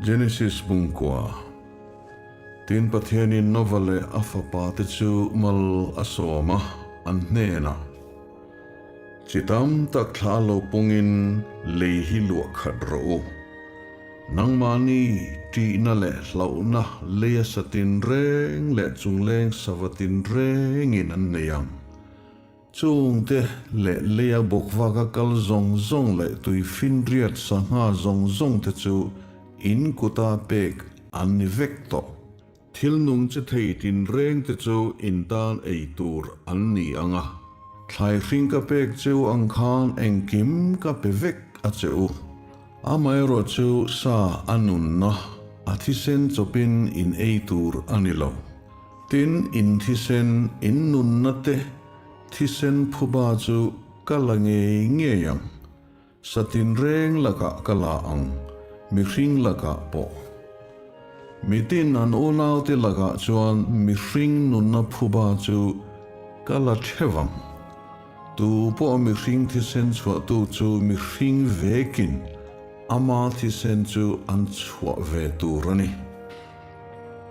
Genesis bungkua. Tin Pathianin Nova leh a fapate chu mal a sawm a, an hnenah, Chi tam tak thla lo pungin lei hi luah khat rawh u. Nangmahni ṭihna leh hlauhna leia sa tinreng leh chungleng sava tinrengin an nei ang. Chungte leh leia bawkvaka kal zawng zawng leh tuifinriat sangha zawng zawngte chu in kuta pek an ni vek tawh. Thil nung che thei tinrengte chu in tan ei tur an ni ang a. Thlai hring ka pek cheu ang khan engkim ka pe vek a che u. Amaherawh chu sa a nunna a thisen chawpin in ei tur a ni lo. Tin, in thisen, in nunna te thisen phuba chu ka la ngei ngei ang. Sa tinreng lakah ka la ang, mihring lakah pawh. Mitin an unaute lakah chuan mihring nunna phuba chu ka la theuh ang. Tu pawh mihring thisen chhuahtu chu mihring vekin ama thisen chu an chhuah ve tur a ni.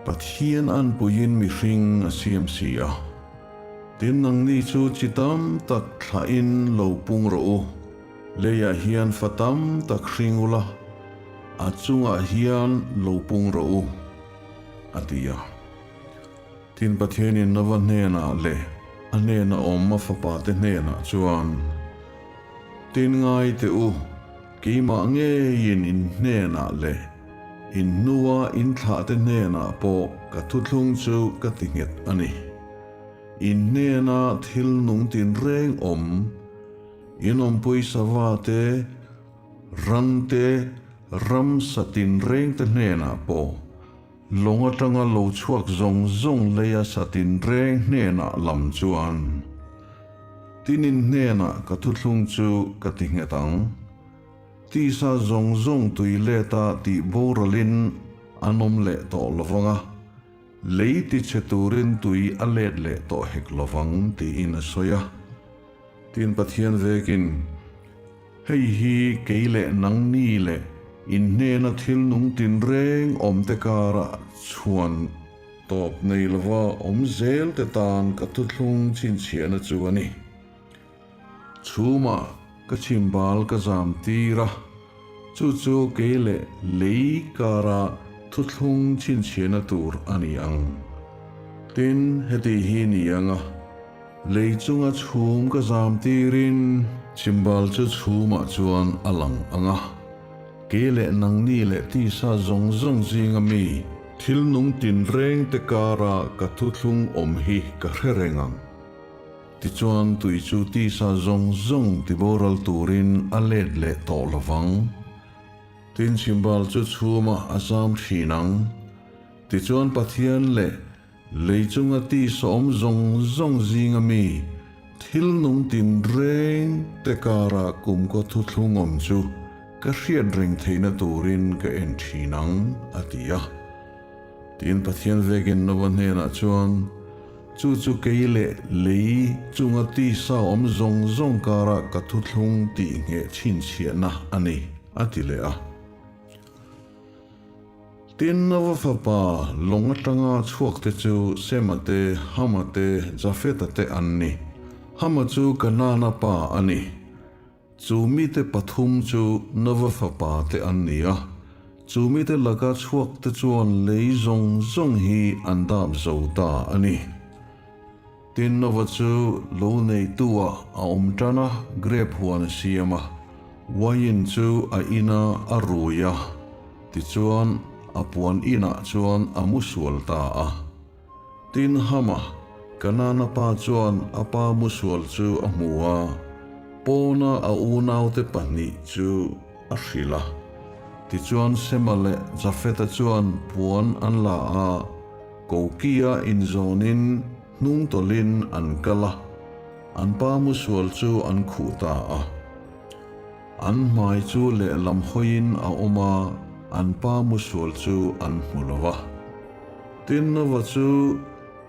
Pathian anpuiin mihring a siam si a. Tin, nangni chu chi tam tak thlahin lo pung rawh u. Leiah hian fa tam tak hring ula, a chungah hian lo pung rawh u, a ti a. Tin, Pathianin Nova hnenah leh a hnena awm a fapate hnenah chuan, Tin, ngai teh u, keimah ngeiin in hnenah leh in hnua in thlahte hnenah pawh ka thuthlung chu ka ti nghet a ni. In hnena thil nung tinreng awm, in awmpui sava te, ran te, ramsa tinreng te hnenah pawh lawng atanga lo chhuak zawng zawng leia sa tinreng hnenah lam chuan tin in hnenah ka thuthlung chu ka ti nghet ang. Tisa zawng zawng tui leta tih boralin an awm leh tawh lovang a. Lei tichhe turin tui a let leh tawh hek lovang tiin a sawi a. Tin Pathian vekin, Hei hi kei leh nangni leh in hnena thil nung tinreng awmte karah chhuan tawp nei lova awm zel te tan ka thuthlung chhinchhiahna chu a ni. Chhumah ka chhimbal ka zam tir a, chu chu kei leh lei kara thuthlung chhinchhiahna tur a ni ang. Tin, heti hi ni ang a, lei chunga chhum ka zam tirin chhimbal chu chhumah chuan a lang ang a, kei leh nangni leh tisa zawng zawng zinga mi thil nung tinreng te kara ka thuthlung awm hi ka hre reng ang. Tichuan tui chu tisa zawng zawng tiboral turin a let leh tawh lovang. Tin chhimbal chu chhuma a zam thin ang. Tichuan Pathian leh lei chunga tisa awm zawng zawng zinga mi thil nung tinreng te kara kumkaw thuthlung awm chu ka hriat reng theihna turin ka en thin ang, a ti a. Tin Pathian vekin Nova hnenah chuan, Chu chu kei leh lei chunga tisa awm zawng zawng karah ka thuthlung tih ngheh chhinchhiahna a ni, a ti leh a. Tin, Nova fapa lawng atanga chhuakte chu Sema te, Hama te, Jafeta te an ni. Hama chu Kanaana pa a ni. Chu mite pathum chu Nova fapa te an ni a, chu mite laka chhuak te chuan lei zawng zawng hi an dap zo ta a ni. Tin, Nova chu lo neitu ah a awm tan a, grep huan a siam a, wine chu a in a, a rui a, tichuan a puan inah chuan a mu sual ta a. Tin, Hama, Kanana pa chuan a pa musual chu a hmu a, pawna a unaute pahnih chu a hrilh a. Tichuan Sema leh Jafeta chuan puan an la a, kokia inzawnin hnungtawlhin an kal a, an pa musual chu an khuh ta a. An hmai chu lehlam hawiin a awm a, an pa musual chu an hmu lo va. Tin, Nova chu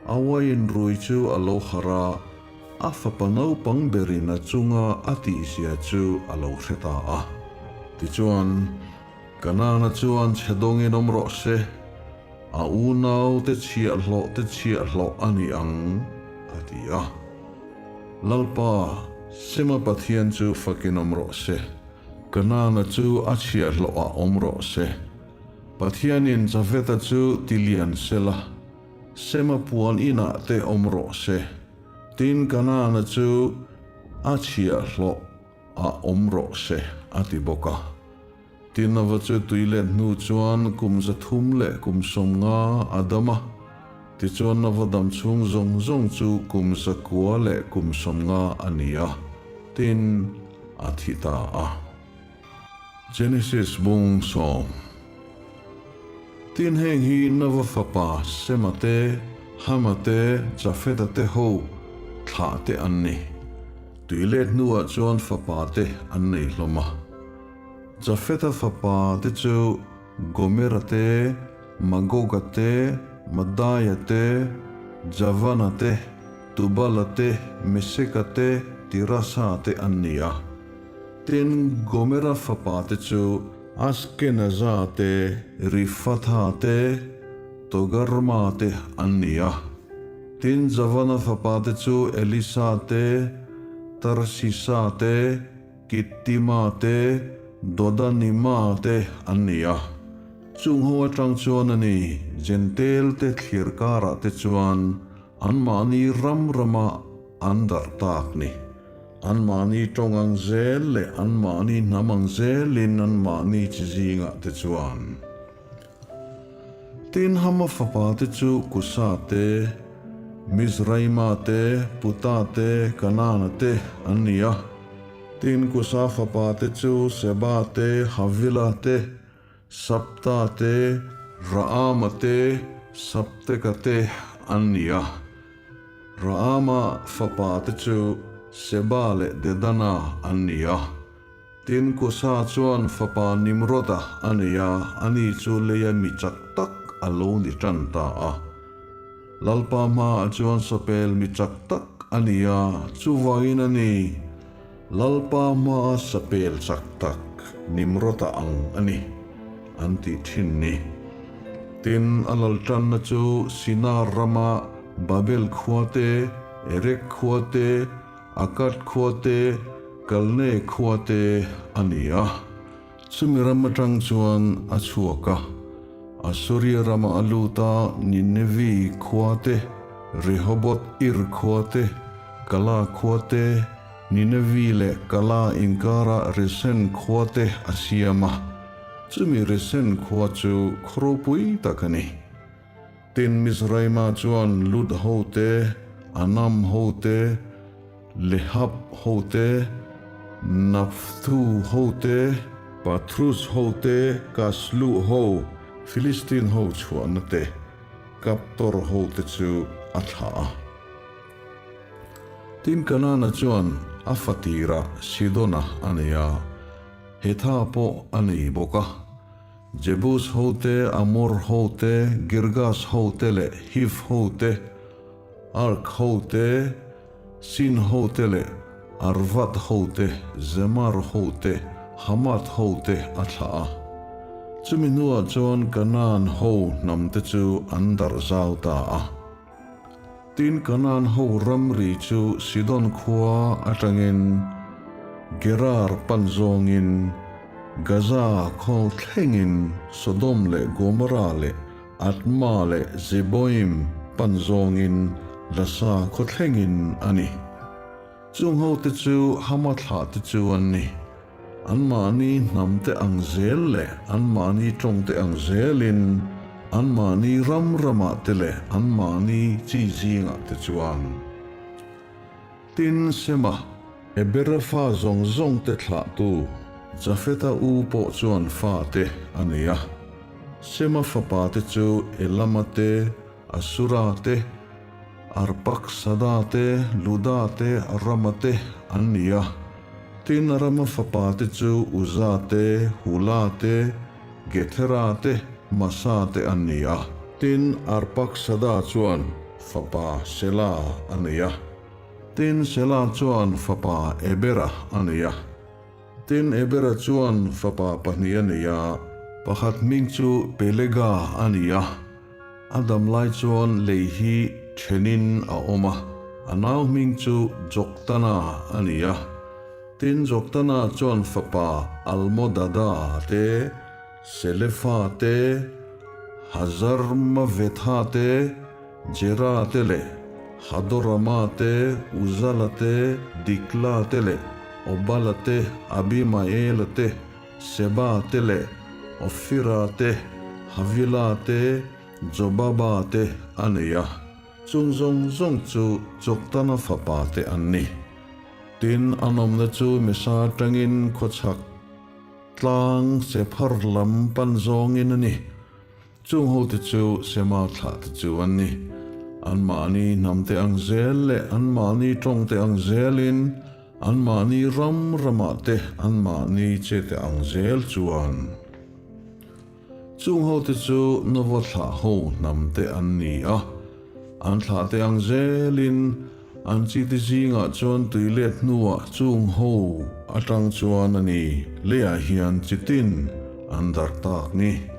a wine rui chu a lo harh a, a fapa naupang berin a chunga a tihzia chu a lo hre ta a. Tichuan, Kanana chuan chhe dawngin awm rawh se, a unaute chhiahhlawhte chhiahhlawh a ni ang, a ti a. Lalpa, Sema Pathian chu fakin awm rawh se, Kanana chu a chhiahhlawhah awm rawh se. Pathianin Jafeta chu ti lian sela, Sema puan inah te awm rawh se. Tin, Kanana chu a chhiahhlawh ah awm rawh se, a ti bawk a. Tin, a va chu tui let hnu chuan kum 300 leh kum 50 a dam a. Tichuan, a va dam chhung zawng zawng chu kum 900 leh kum 50 a ni a. Tin, a thi ta a. Genesis bung sawm. Tin heng hi Nova fapa Sema te, Hama te, Jafeta te ho thlah te an ni. Tui let hnuah chuan fapa te an nei hlawm a. Jafeta fapa te chu Gomera te, Magoga te, Madaia te, Javana te, Tubala te, Meseka te, Tirasa te an ni a. Tin, Gomera fapa te chu Askenaza te, Rifatha te, Togarma te an ni a. Tin, Javana fapa te chu Elisa te, Tarsisa te, Kittima te, Dodanima te an ni a. Chung ho atang chuan a ni, Jentail te thlir karah te chuan anmahni ram rama an darh tak ni. Anmahni tawng ang zel leh anmahni hnam ang zelin anmahni chi zingah te chuan. Tin, Hama fapa te chu Kusa te, Mizraima te, Puta te, Kanaana te an ni a. Tin, Kusa fapa te chu Seba te, Havila te, Sapta te, Raama te, Sapteka te an ni a. Raama fapa te chu Seba leh Dedana an ni a. Tin, Kusa chuan fapa Nimroda a nei a, ani chu leia mi chak tak a lo ni tan ta a. Lalpa hmaah chuan sapel mi chak tak a ni a, chuvangin a ni, Lalpa hmaa sapel chak tak Nimroda ang a ni, an tih thin ni. Tin, a lal tanna chu Sinar rama Babel khua te, Erek khua te, Akkad khua te, Kalne khua te a ni a. Chumi ram atang chuan a chhuak a, Assuria rama a lut a, Ninevi khua te, Rehoboth Ir khua te, Kala khua te, Ninevi leh Kala inkara Resen khua te a siam a. Chumi Resen khua chu khaw ropui tak a ni. Tin, Mizraima chuan Lud ho te, Anam ho te, Lehab ho te, Naphthu ho te, Pathrus ho te, Kaslu ho, Filistin ho chhuahna te, Kaptor ho te chu a thlah a. Tin, Kanaana chuan a fatirah Sidona a nei a, Hetha pawh a nei bawk a. Jebus ho te, Amor ho te, Girgas ho te leh Hiv ho te, Ark ho te, Sin ho te leh Arvad ho te, Zemar ho te, Hamath ho te a thlah a. Chumi hnuah chuan Kanaan ho hnam te chu an darh zau ta a. Tin, Kanaan ho ramri chu Sidon khua atangin Gerar pan zawngin Gaza khaw thlengin Sodom leh Gomorrah leh Adma leh Zeboim pan zawngin Lasa khaw thlengin a ni. Chung hote chu Hama thlahte chu an ni. Anmahni hnamte ang zel leh anmahni tawngte ang zelin anmahni ram ramah te leh anmahni chi zingah te chuan. Tin, Sema, Ebera fa zawng zawng te thlahtu Jafeta u pawh chuan fate a nei a. Sema fapa te chu Elama te, Asura te, Arpaksada te, Luda te, Arama te an ni a. Tin, Arama fapa te chu Uza te, Hula te, Gethera te, Masa te an ni a. Tin, Arpaksada chuan fapa Sela a nei a. Tin, Sela chuan fapa Ebera a nei a. Tin, Ebera chuan fapa pahnih a nei a. Pakhat hming chu Pelega a ni a, a dam lai chuan lei hi thenin a awm a. A nau hming chu Joktana a ni a. Tin, Joktana chuan fapa Almodada te, Selefa te, Hazarmavetha te, Jera te leh Hadorama te, Uzala te, Dikla te leh Obala te, Abimaela te, Seba te leh Ofira te, Havila te, Jobaba te a nei a. Chung zawng zawng chu Joktana fapa te an ni. Tin, an awmna chu Mesa atangin khawchhak tlang Sephar lam pan zawngin a ni. Chung hote chu Sema thlah te chu an ni. Anmahni hnamte ang zel leh anmahni tawngte ang zelin, anmahni ram ramah te anmahni chete ang zel chuan. Chung hote chu Nova thlah ho hnamte an ni a, an thlahte ang zelin an chite zingah chuan tui let hnuah chung ho atang chuan a ni leiah hian chitin an darh tak ni.